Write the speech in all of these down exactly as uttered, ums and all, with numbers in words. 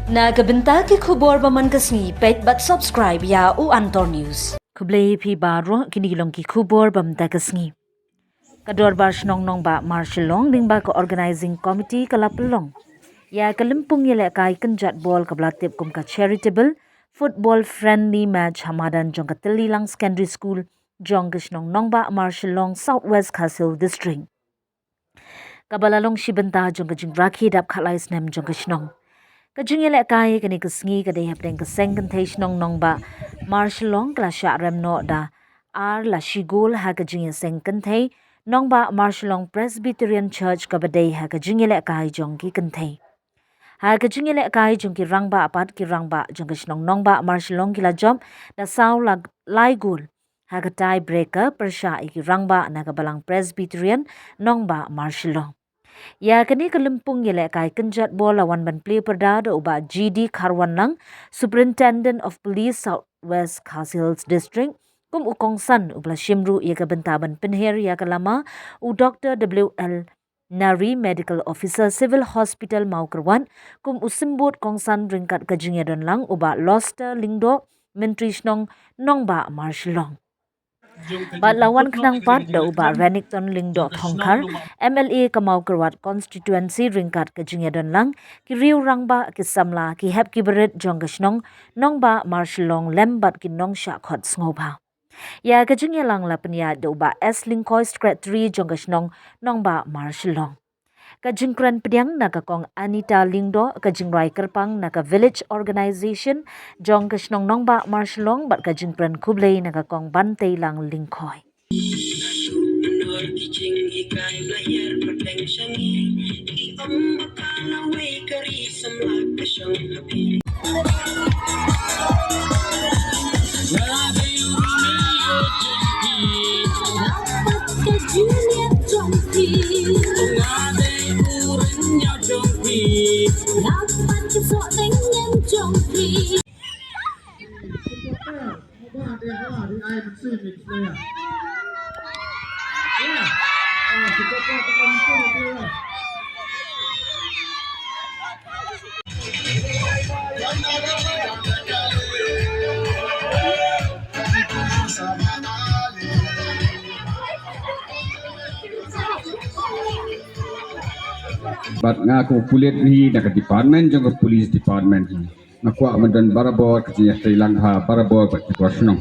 Na ka bynta ki khubor ba man ka sngi, peit bad subscribe ïa u Antor News. Khublei phi baroh, kine ki long ki khubor ba man ka sngi. Ka Dorbar Shnong Nongbah Marshillong lyngba ka Organizing Committee ka la pynlong ïa ka lympung ïalehkai kynjat bol kaba la tip kum ka Charitable Football Friendly Match ha madan jong ka Tyllilang Secondary School jong ka shnong Nongbah Marshillong, South West Khasi Hills District, kaba la long shi bynta jong ka jingrakhe dap khatlai snem jong ka shnong. Ka jingïalehkai kane ka sngi ka dei hapdeng ka seng kynthei shnong Nongbah Marshillong, ka la shah rem noh da ar la shi gol ha ka jingïaseng kynthei Nongbah Marshillong Presbyterian Church kaba dei ha ka jingïalehkai jong ki kynthei. Ha ka jingïalehkai jong ki rangbah pat, ki rangbah jong ka shnong Nongbah Marshillong ki la jop da saw la lai gol ha ka tie breaker pyrshah ïa ki rangbah na ka Balang Presbyterian Nongbah Marshillong. Ïa kane ka lympung ïalehkai kynjat bol la wan ban plie pyrda da u Bah G D Kharwanlang, Superintendent of Police, South West Khasi Hills District, kum u kongsan uba la shim ruh ïa ka bynta ban pynher ïa ka lama, u Doktor W L Nari, Medical Officer, Civil Hospital Mawkyrwat, kum u symbud kongsan ryngkat ka jingïadonlang u Bah Loster Lyngdoh, Myntri Shnong Nongbah Marshillong. Bad la wan khnang pat da u Bah Renikton Lyngdoh Thongkhar, M L A ka Mawkyrwat Constituency, ryngkat ka jingïadonlang ki riew rangbah, ki samla, ki hep ki barit jong ka shnong Nongbah Marshillong lem bad ki nongshah khot sngewbha. Ïa ka jingïalang la pynïaid da u Bah S Lyngkhoi, Secretary jong ka shnong Nongbah Marshillong. Ka jingkren pdiang na ka Kong Anita Lyngdoh, ka jingrwai kyrpang na ka Village Organization jong ka shnong Nongbah Marshillong bad ka jingkren khublei na ka Kong Banteilang Lyngkhoi. Bad nga kum u pulit hi na ka department jong ka police department hi, nga kwah ban don barabor ka jingïatreilang bha barabor bad ki para shnong.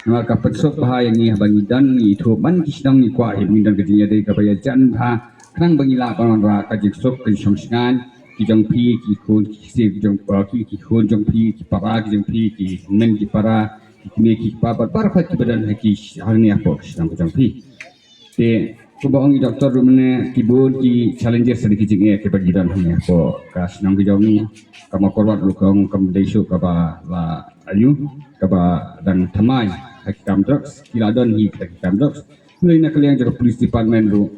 Namar ka pynsuk bha ïa ngi haba ngi don, ngi ithuh ban ki shnong, ngi kwah hi ba ngin don ka jingïadei kaba ïajan bha, khnang ba ngin lah ban wanrah ka jingsuk ka jingsngewsih ki jong phi ki khun ki ksiew ki jong, uh, ki, ki khun jong phi, ki para ki jong phi, ki hynmen ki para, ki kmie ki kpa bad baroh kiba don ha ki, hangne hapoh ka shnong ka jong phi. Te kumba ong i doktor ruh mynne, ki bun ki challenges, ki jingeh kiba ngi don hangne hapoh ka shnong ka jong ngi. Ka Mawkyrwat ruh ka ong kam dei shuh kaba la aïu, kaba dang thymmai ha ki kam drugs, ki la don hi kita ki kam drugs. Hynrei na ka liang jong ka police department ruh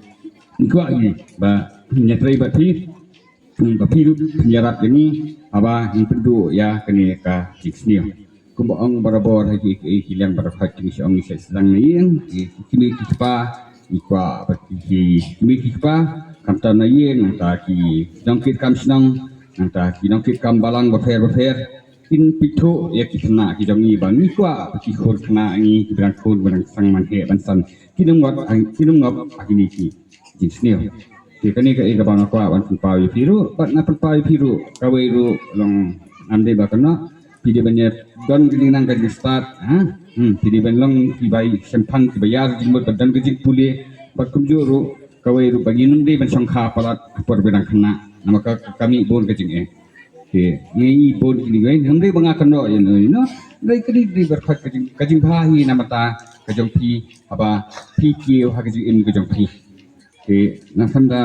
ngi kwah hi ba ngin ïatrei bad phi, ba phi ruh phin ïarap ïa ngi haba ngin pynduh ïa kane ka jingsniew. Kumba ong barabor ha ki, ki, ki liang baroh ki, ngi shu ong ngi shu sdang na ïing, ki, ki kmie ki kpa, ngi kwah ba ki, ki kmie ki kpa, khamtam na ïing, nangta ki nongkitkam shnong, nangta ki nongkitkam balang bapher bapher, kin pynduh ïa ki khynnah ki jong ngi, ba ngi kwah ba ki khun khynnah ngi kiba dang khun, ba dang sdang man heh ban san, kin ym ngop, kin ym ngop ha kine ki jingsniew. Te kane kaei kaba nga kwah ban pynpaw ïa phi ruh, bad nga pynpaw ïa phi ruh, kawei ruh long, ngam dei ba kynnoh, phi dei ban ïa don ka jingnang ka jingstad, ha? Hmm, phi dei ban long kiba shemphang, kiba ïar jingmut, ba don ka jingpule, bad kumjuh ruh kawei ruh ba ngin ym dei ban shongkha palat ha por ba dang khynnah, namar ka, ka mih bun ka jingeh. Te ngi i bun kine kiwei, ngam dei ba nga kynnoh ïano ïano, hynrei ka dei, ka dei baroh ka jing, ka jingbha hi namar ka jong phi, haba phi kiew ha ka jingim ka jong phi. Te nga kynda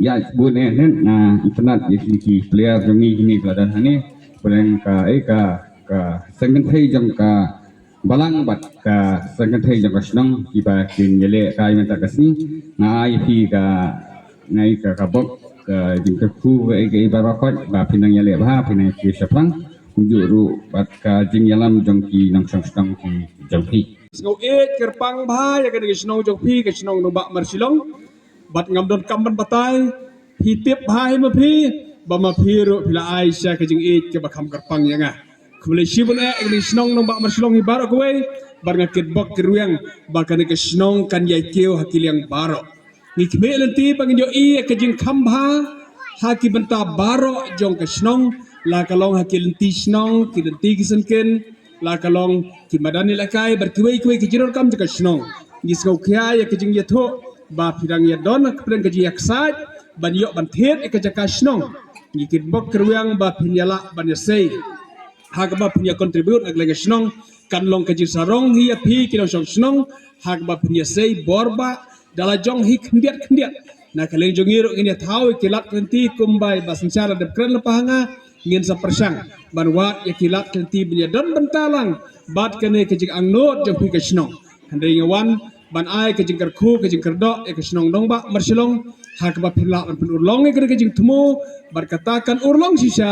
ïa bun eh, ne, nga itynnad ïa kine ki player jong ngi, kine ki la don hangne, bad ka, eh, ka, ka seng kynthei jong ka balang bad ka seng kynthei jong ka shnong, kiba kin ïalehkai mynta ka sngi. Nga ai ïa phi ka, nga ai ka, ka bok, ka jingkyrkhu, ka, ka, ka baroh ba phin nang ïaleh bha, phin nang ïakiew shaphrang, kumjuh ruh bad ka jingïalam jong ki nongshong shnong ki jong phi. Sngew ïeit kyrpang bha ïa kane ka shnong jong phi, ka shnong Nongbah Marshillong. Bad ngam donkam ban batai, phi tip bha hi ma phi, Ba ma phi ruh phi la ai sha ka jingïeit kaba kham kyrpang ïa nga. Khublei shibun eh ïa ka shnong Nongbah Marshillong hi baroh kawei. Bad nga kitbok kitrwiang ba kane ka shnong kan ïai kiew ha ki liang baroh. Ngi khmih lynti ba ngin ïohi ïa ka jingkham bha ha ki bynta baroh jong ka shnong, la ka long ha ki lynti shnong, ki lynti ki syngkien, la ka long ki madan ïalehkai bad kiwei kiwei ki jingdonkam jong ka shnong. Ngi sngewkhia ïa ka jingïathuh ba phi dang ïadon ha ka pdeng ka jingïaksaid ban ïoh ban thied ïa ka jaka shnong. Ngi kitbok kitrwiang ba phin ïalah ban ïasei ha kaba phin ïa contribute na ka liang ka shnong. Kan long ka jingsarong hi ïa phi ki nongshong shnong ha kaba phin ïasei bor ba da la jong hi khyndiat khyndiat. Na ka liang jong ngi ruh ngin ïa thaw ïa ki lad ki lynti kumba i Bah Synshar la dep kren lypa ha nga. Ngin sa pyrshang ban wad ïa ki lad ki lynti ban ïa don bynta lang bad kane ka jingangnud jong phi ka shnong. Hynrei ngi wan ban ai ka jingkyrkhu ka jingkyrdoh ïa ka shnong Nongbah Marshillong ha kaba phin lah ban pynurlong ïa kane ka jingthmu bad kata kan urlong shisha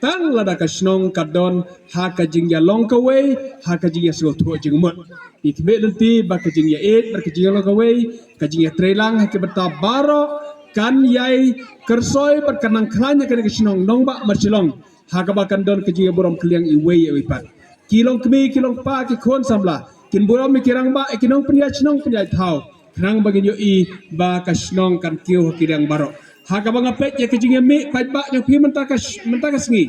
tang lada ka shnong ka don ha ka jingïalong kawei, ha ka jingïasngewthuh jingmut. Ngi khmih lynti ba ka jingïaieit bad ka jingïalong kawei, ka jingïatreilang ha ki bynta baroh kan ïai kyrsoi bad kan nang khlaiñ ïa kane ka shnong Nongbah Marshillong ha kaba kan don ka jingïaburom kylliang iwei ïa iwei pat. Ki long kmie, ki long kpa, ki khun samla kin burom ïa ki rangbah, ïa ki nongpynïaid shnong pynïaid thaw, khnang ba ngin ïohi ba ka shnong kan kiew ha ki liang baroh. Ha kaba nga peit ïa ka jingïamih paidbah jong phi mynta ka sh-, mynta ka sngi,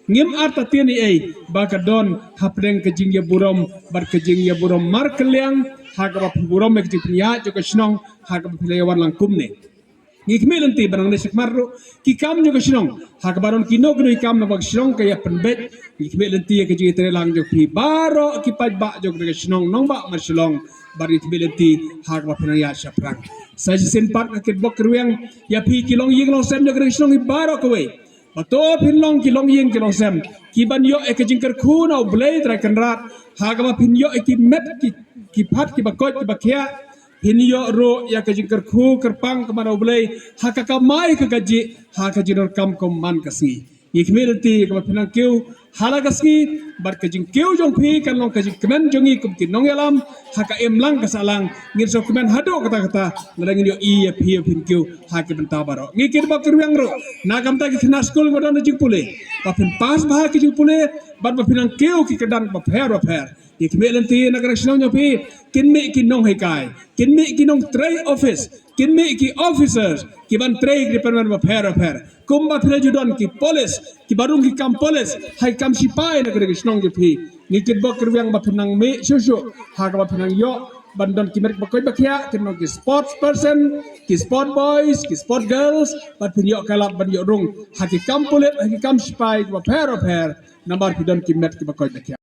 ngim artatien ei ei ba ka don hapdeng ka jingïaburom bad ka jingïaburom markylliang ha kaba phi burom ïa ka jingpynïaid jong ka shnong ha kaba phi la ïawan lang kumne. Ngi khmih lynti ba nangne shakhmat ruh ki kam jong ka shnong ha kaba don kino kino ki kam naba ka shnong ka ïa pynbeit. Ngi khmih lynti ïa ka jingïatreilang jong phi baroh ki paidbah jong ka shnong Nongbah Marshillong. Bad ngi khmih lynti ha kaba phi nang ïaid shaphrang. Sa shisien pat nga kitbok kitrwiang ïa phi ki longïing longsem jong ka shnong hi baroh kawei. Ba to phin long ki longïing ki longsem ki ban ïoh ïa ka jingkyrkhu na U Blei Trai Kynrad ha kaba phin ïoh ïa ki met ki, ki phad kiba koit kiba khiah. Phin ïoh ruh ïa ka jingkyrkhu kyrpang kaba na U Blei ha ka kamai ka kajih ha ka jingdonkam kum man ka sngi. Ngi khmih lynti kaba phin nang kiew ha la ka sngi bad ka jingkiew jong phi kan long ka jingkmen jong ngi kum ki nongïalam ha ka imlang ka sahlang. Ngin sngewkmen haduh katta katta lada ngin ïohi ïa phi ïa phin kiew ha ki bynta baroh. Ngi kitbok kitrwiang ruh na ka bynta ki khynnah skul ba don ha jingpule ba phin pass bha ki jingpule bad ba phin nang kiew ki kyrdan bapher bapher. Ngi khmih lynti na ka shnong jong phi kin mih ki nonghikai, kin mih ki nongtrei office, kin mih ki officers ki ban trei ki department bapher bapher. Kumba phi la ju don ki police kiba rung ki kam police ha ki kam sipai na ka shnong jong phi. Ngi kitbok kitrwiang ba phin nang mih shuh shuh ha kaba phin nang ïoh ban don ki met ba koit ba khiah, kin long ki sports person, ki sport boys, ki sport girls, bad phin ïoh ka lad ban ïoh rung ha ki kam pulit, ha ki kam sipai kiba pher bapher. Namar phi don ki met kiba koit ba khiah.